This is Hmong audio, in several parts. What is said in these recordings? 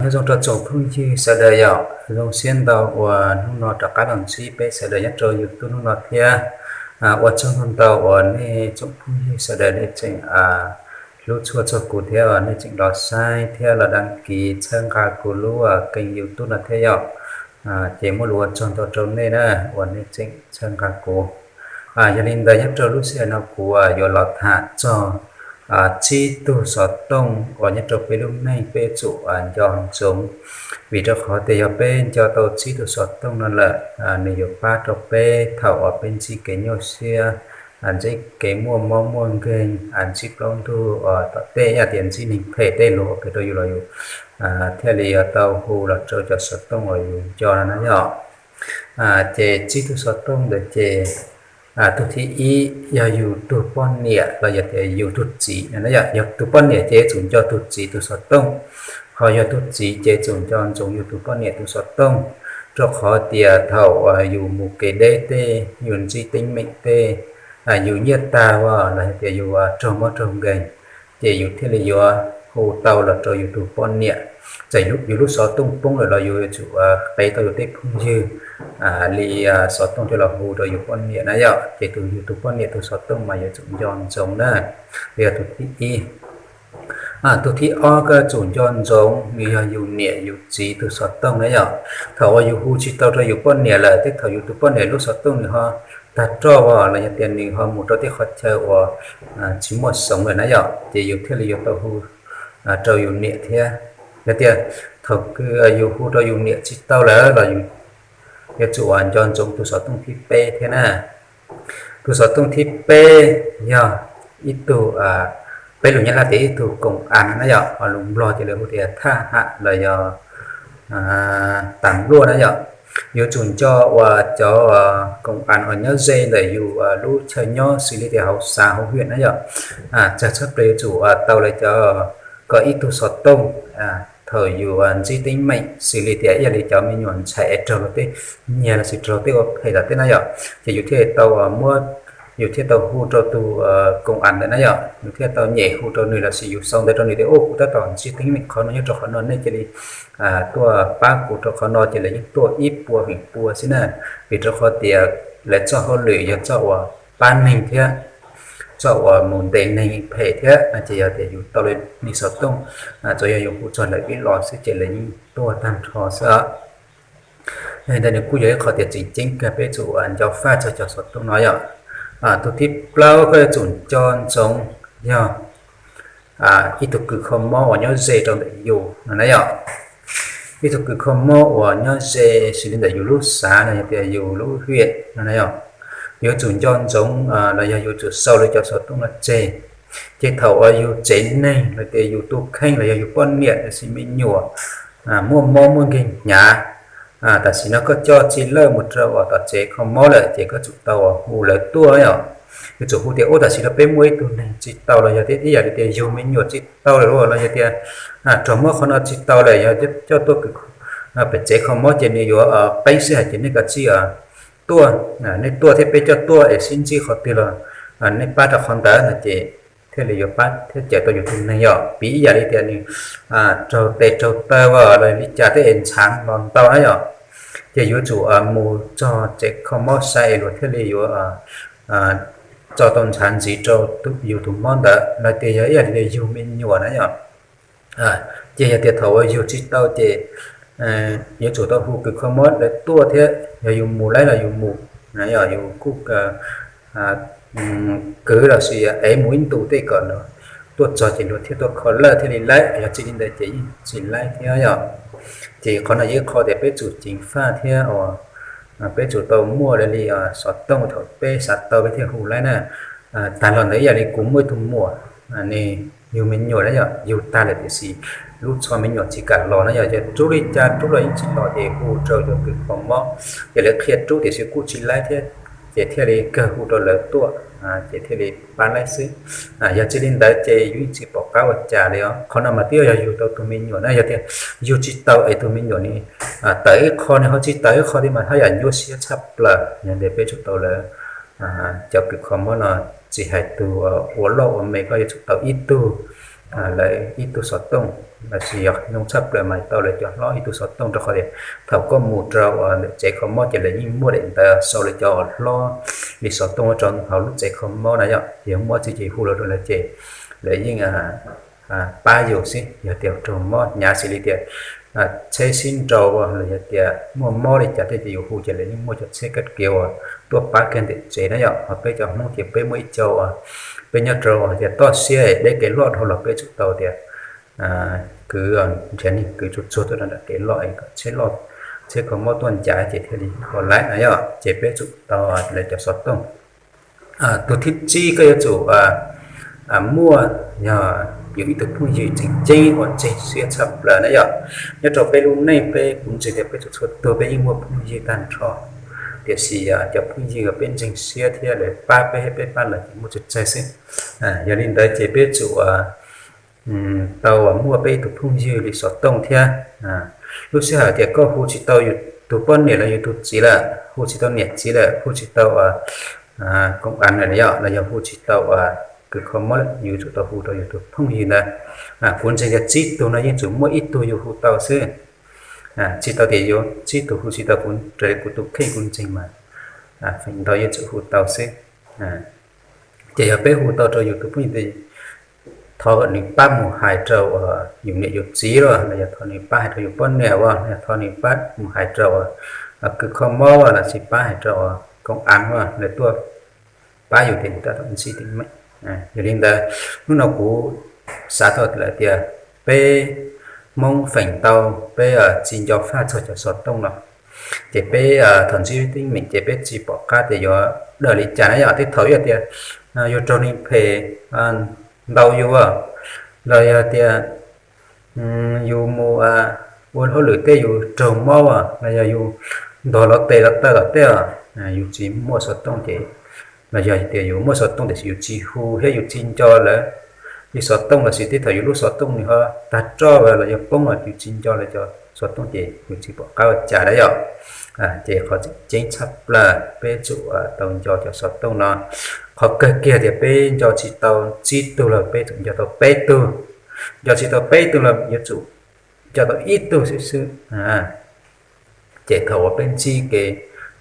Nyob zoo rau tsoom phooj ywg sawv daws yom, zoo siab ntau uas hnub no rov qab los ntsib peb sawv daws nyob rau YouTube hnub no thiab. Ua tsaug ntau ntau uas nej tsoom phooj ywg sawv daws nej tseem hlub tshua txog kuv thiab uas nej tseem los saib thiab los đăng ký txhawb nqa kuv lub kênh YouTube no thiab yom. Ces muaj lus ua tsaug ntau rau nej na, uas nej tseem txhawb nqa kuv. Yog li ntawd nyob rau lub sij hawm no kuv yuav los tham txog tsib tug xov tooj uas nyob rau peb lub neej peb yuav tsum nco ntsoov, vim rau qhov tias yog peb nco tau tsib tug xov tooj no lawm, nws yuav pab rau peb thaum uas peb ntsib kev nyuaj siab, ntsib kev muaj mob muaj nkeeg, ntsib plaub ntug tom tej, yog tias ntsib neeg phem tej lus ua ke rau yus los yus thiaj li yuav tau hu los rau cov xov tooj uas yus nco no na yom. Ces tsib tug xov tooj ntawd ces tug thib ib yog yus tug poj niam los yog tias yus tug txiv no na yom. Yog tus poj niam ces yuav tsum nco tug txiv tug xov tooj, ho yog tug txiv ces yuav tsum nco ntsoov yus tus poj niam tus xov tooj, rau qhov tias thaum uas yus mus kev deb tej, yus ntsib teeb meem tej, yus nyiaj tag los yog tias yus raug mob raug nkeeg, ces yus thiaj li yuav hu tau los rau yus tus poj niam. Txawm yus lub xov tooj poob lawm los yus yuav tsum qev tau yus tej phooj ywg li xov tooj coj los hu rau yus poj niam na yom. Ces tus yus tus poj niam tus xov tooj mas yuav tsum nco ntsoov na, yog tus thib ib. Tus thib ob koj yuav tsum nco ntsoov nws yog yus niam yus txiv tus xov tooj na yom. Thaum uas yus hu tsis tau rau yus poj niam lawm, tej thaum yus tus poj niam lub xov tooj nws ho tag roj los yog tias nws ho mus rau tej qhov chaw uas tsis muaj xov lawm na yom, ces yus thiaj li yuav tau hu rau yus niam thiab. Yog tias thaum kws yus hu rau yus niam tsis tau lawm los yus yuav tsum nco ntsoov tus xov tooj thib peb thiab na. Tus xov tooj thib peb yog ib tug, peb lus Nyab Laj tias ib tug công an na yom, ho lus Nplog ces lawv hu tias thaj hab los yog tam luaj na yom. Yuav tsum nco uas cov công an uas nyob ze ntawm yus lub chaw nyob xws li tias hauv xav hauv huyện na yom. Txawm txhob ple yuav tsum tau lawv cov, kom ib tug xov tooj thaum yus ntsib teeb meem xws li tias ib yam li cov me nyuam ntxhais es raug luag tej nyiag lossis raug tej ua phem tom tej na yom, ces yus thiaj tau muab, yus thiaj tau hu rau tus công an ntawd na yom, yus thiaj tau nyem hu rau nws lossis yus sau ntawv rau nws tias, Ub, kuv tab tom ntsib teeb meem qhov no nyob rau qhov no, nej cia li tuaj pab kuv rau qhov no. Ces lawv yeej tuaj ib puas feem pua xwb na, vim rau qhov tias lawv txoj hauj lwm yog txoj uas pab neeg thiab txoj uas mus ntes neeg phem thiab no. Ces yog tias yus tau li nws xov tooj, tsuas yog yus hu txog lawv ib los xwb ces lawv yeej tuaj tag nrho xwb os. Yog li ntawd nws kuj yog ib qho tias tseem ceeb kawg peb tsum nco faj txog cov xov tooj no yom. Tus thib plaub koj yuav tsum nco ntsoov yog ib tug kws kho mob uas nyob ze rau ntawm yus no na yom. Ib tug kws kho mob uas nyob ze xws li ntawm yus lub xav los yog tias yus lub huyện no na yom, yuav tsum nco ntsoov los yog yuav tsum sau lawv cov xov tooj no tseg. Ces thaum uas yus tsev neeg los tias yus tus kheej los yog yus poj niam lossis me nyuam muaj mob muaj nkeeg hnyav, tam sim no koj coj txiv lawj mus rau uas tom tsev kho mob lawm ces koj tsum tau hu lawv tuaj yom. Yuav tsum hu tias, Ub, tam sim no peb muaj ib tug neeg tsis tau los yog tias ib yam li tias yug me nyuam tsis tau lawm los yog tias raug mob qhov no tsis tau lawm, yog coj tuaj pem tsev kho mob ces nws yuav qeeb sij hawm, ces nej kav tsij tuaj, nej tuaj thiab peb coj tuaj es sib ntsib qhov twg los nej pab rau qhov ntawd no ces thiaj li yuav pab thiab cawm tau yus tus neeg yom. Piv ib yam li tias nws raug tes raug taw los li cas thiab es ntxhaav los ntau na yom, ces yuav tsum mus txog tsev kho mob sai es luag thiaj li yuav tso tau ntxhaav ntxiv rau yus tus mob ntawd no. Tias yog ib yam li tias yug me nyuam na yom. Ces yog tias thaum uas yug tsis tau ces yuav tsum tau hu kws kho mob lawv tuaj thiab yog yus mus laib los yus mus, yog yus kuj kwv lossis ev mus ib ntus tej kom tuaj txog ces luag thiaj tuaj kho lawj thiaj li laib, yog tsis li ntawd ces yeej tsis laib thiab yom. Ces qhov no yog ib qho tias peb tsum ceev faj thiab uas peb tsum tau muaj li xov tooj thaum peb xav tau peb thiaj hu laib na. Tag los ntawd ib yam li kuv muaj ib tug muam, nws yug me nyuam na yom, yug tag lawm tiam sis lub tsho me nyuam tsis kam los na yom, ces rub li cas rub los yeej tsis los ces hu rau cov kws kho mob, ces lawv qhia rub tiam sis kuj tsis laib thiab, ces thiaj li kawg hu rau lawv tuaj, ces thiaj li pab laib xwb. Yog tsis li ntawd ces yus yeej tsis pom qab ua cas li os. Qhov no mas twb yog yug tau tus me nyuam na, yog tias yug tsis tau es tus me nyuam nws tawm ib qho nws ho tsis tawm ib qho thiab mas haj yam nyuaj siab tshaj plaws. Yog li peb tsum tau lawv cov kws kho mob no, tsis hais tus ua loj ua me koj yuav tsum tau ib tug lawv ib tug xov tooj, lossis yog zoo tshaj plaws mas tau lawv cov hlob ib tug xov tooj, rau qhov tias thaum koj mus rau ntawm tsev kho mob ces lawv yeej muaj daim ntawv sau lawv cov hlob li xov tooj rau hauv lub tsev kho mob na yom. Yog muaj txiv ces hu los rau lawv ces lawv yeej pab yus xwb. Yog tias raug mob hnyav xws li tias tsheb sib nraus los yog tias muaj mob li cas thiab ces yus hu ces lawv yeej muaj cov tsheb kaj kev uas tuaj pab kiag ntawm tsev na yom. Ho peb cov Hmoob ces peb muaj ib co uas peb nyob rau hais tias toj siab deb kev loj dhau los peb tsum tau tias kwv, nrhiav neeg kwv tsuag tsuag tuaj rau nram kev loj es kom tsheb kho mob tuaj ncav ces thiaj li kho laiv na yom. Ces peb tsum tau lawv cov xov tooj. Tus thib tsib koj yuav tsum muaj yog yus ib tug phooj ywg tseem ceeb uas ntseeg siab tshaj plaws na yom. Nyob rau peb lub neej peb kuv ntseeg tias peb txhua txhua tug peb yeej muaj phooj ywg tag nrho, tiam sis cov phooj ywg uas peb ntseeg siab thiab lawv pab peb thiab peb pab lawv ces muaj tsawg tsawg xwb. Yog li ntawd ces peb tsum tau muaj peb ib tug phooj ywg li xov tooj thiab. Lub sij hawm tias koj hu tsis tau yus tus poj niam los yus tus txiv lawm, hu tsis tau niam txiv lawm, hu tsis tau koom av lawm yom, los yog hu tsis tau kws kho mob lawm, yus tsum tau hu rau yus tus phooj ywg ntawd. Kuv ntseeg tias tsib tug no yeej tsum muaj ib tug yus hu tau xwb. Tsis tau tias yuav tsib tug hu tsis tau, kuv raws li kuv tus kheej kuv ntseeg mas feem ntau yeej tsum hu tau xwb. Ces yog peb hu tau rau yus tus phooj ywg, thov kom nws pab mus hais rau yus niam yus txiv los, los yog thov nws pab hais rau yus poj niam los, los yog thov nws pab mus hais rau kws kho mob los, los sis pab hais rau koom av los, lawv tuaj pab yus tias yus tab tom ntsib teeb meem. Yog li ntawd, hnub no kuv xav tau lawm tias peb Hmoob feem ntau peb tsis nco faj txog cov xov tooj no, ces peb thaum ntsib teeb meem ces peb tsis pom qab tias yuav daws li cas na yom. Tej thaum yog tias yus raug neeg phem ntaus yus, los yog tias yus mus ua hauj lwm tej yus raug mob, los yog yus ntog los tes los taw tom tej, yus tsis muaj xov tooj ces, los yog tias yus muaj xov tooj tiam sis yus tsis hu thiab yus tsis nco lawv li xov tooj, los sis tej thaum yus lub xov tooj nws ho tag roj los yog poob los yus tsis nco lawv cov xov tooj ces yus tsis pom qab ua cas na yom. Ces qhov tseem ceeb tshaj plaws peb tsum tau nco cov xov tooj no. Qhov kawg kiag tias peb nco tsis tau tsib tug los peb tsum nco tau peb tug, nco tsis tau peb tug los yuav tsum nco tau ib tug xwb xwb. Ces thaum uas peb ntsib kev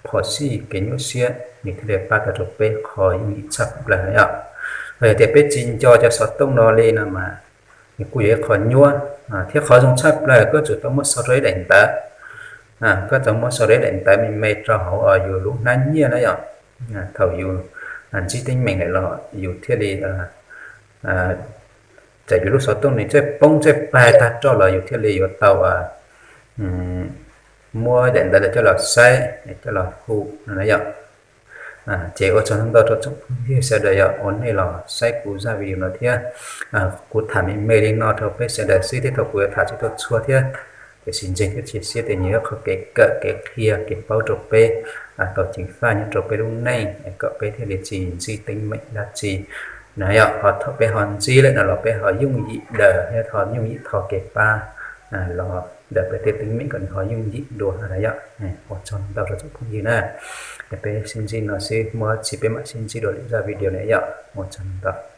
phom sij kev nyuaj siab nws thiaj li pab tau rau peb qhov yooj yim tshaj plaws na yom. Los yog tias peb tsis nco cov xov tooj no li no mas nws kuj yog ib qho nyuaj, thiab qhov zoo tshaj plaws koj tsum tau muab sau rau ib daim ntawv. Koj tau muab sau rau ib daim ntawv me me rau hauv yus lub hnab nyiaj na yom. Thaum yus ntsib teeb meem lawm los yus thiaj li, txawm yus lub xov tooj nws txawj poob txawj pag tag roj los yus thiaj li yuav tau muab daim ntawv ntawd coj los saib coj los hu no na yom. Ces ua tsaug ntau rau tsoom phooj ywg sawv daws yog uas nej los saib kuv zaj video no thiab. Kuv tham me me li no rau peb sawv daws xwb thiab thaum kuv yuav tham tsis tau txhua thiab, tiam sis ntseeg thiab cia siab tias nws yog qhov kev kawm kev qhia kev paub rau peb tau ceev faj nyob rau peb lub neej kom peb thiaj li tsis ntsib teeb meem dab tsi na yom. Ho thaum peb ho ntsib lawm no los peb ho yooj yim daws thiab ho yooj yim thov kev pab los daws peb tej teeb meem kom nws ho yooj yim dua na yom. Ua tsaug ntau rau tsoom phooj ywg na. Peb sib ntsib no xwb, muaj tsis peb mam sib ntsib dua lwm zaj video na yom. Ua tsaug ntau.